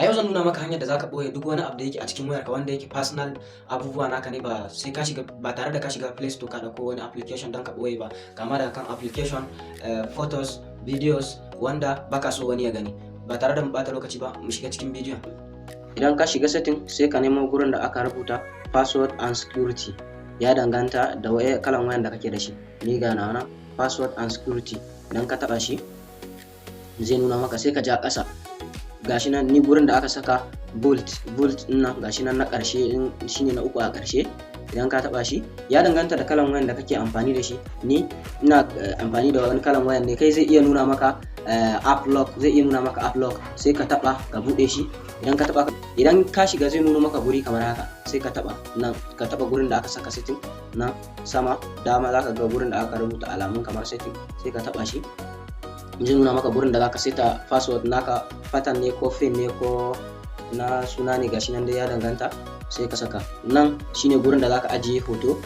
A yau zan nuna maka hanyar da zaka ɓoye duk wani abu da yake a cikin wayarka wanda yake personal abubuwa naka ne, ba sai ka shiga, ba tare da ka shiga Play Store ka ɗauko wani application don ka ɓoye ba, kama daga kan application, photos, videos wanda baka so wani ya gani. Ba tare da mu ɓata lokaci ba, mu shiga cikin bidiyon. Idan ka shiga setting, sai ka nemo gurin da aka rubuta "password and security". Ya danganta da kalan wayan da kake da shi. Ni ga nawa nan, "password and security". Idan ka taɓa shi, zai nuna maka, sai ka ja ƙasa. Gashi nan, ni gurin da aka saka vault nan, gashi nan na ƙarshe, shine na uku a ƙarshe. Idan ka taɓa shi, ya danganta da kalan wayan da kake amfani da shi. Ni ina amfani da wani kalan wayan ne, kai zai iya nuna maka app lock, zai iya nuna maka app lock. Sai ka taɓa ka buɗe shi. Idan ka taɓa, idan ka shiga, zai nuna maka guri kamar haka. Sai ka taɓa nan, ka taɓa gurin da aka saka setting nan sama dama. Zaka ga gurin da aka rubuta alamun kamar setting, sai ka taɓa shi. Zai nuna maka gurin da zaka seta password naka, pattern ne ko pin ne ko na suna ne, gashi nan dai, ya danganta, sai ka saka. Nan shine gurin da zaka ajiye hoto.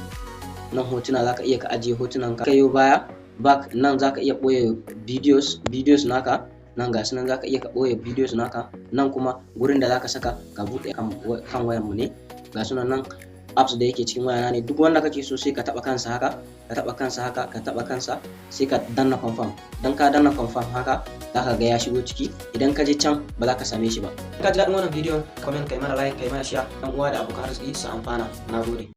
Nan hotuna, zaka iya ka ajiye hotunan ka. Kayo baya, back, nan zaka iya ɓoye videos naka. Nan gasu nan, zaka iya ka ɓoye videos naka. Nan kuma gurin da zaka saka ka buɗe kan wayan mu ne. Ga sunan nan, apps da yake cikin wayana ne. Duk wanda kake so, sai ka taba kansa haka, ka taba kansa haka, ka taba kansa, sai ka danna confirm. Dan ka danna confirm haka, zaka ga ya shigo ciki. Idan ka je can, ba za ka same shi ba. Ka ji daɗin wannan bidiyon, comment, kai mana like, kai mana share, dan uwa da abokan arziki su amfana. Nagode.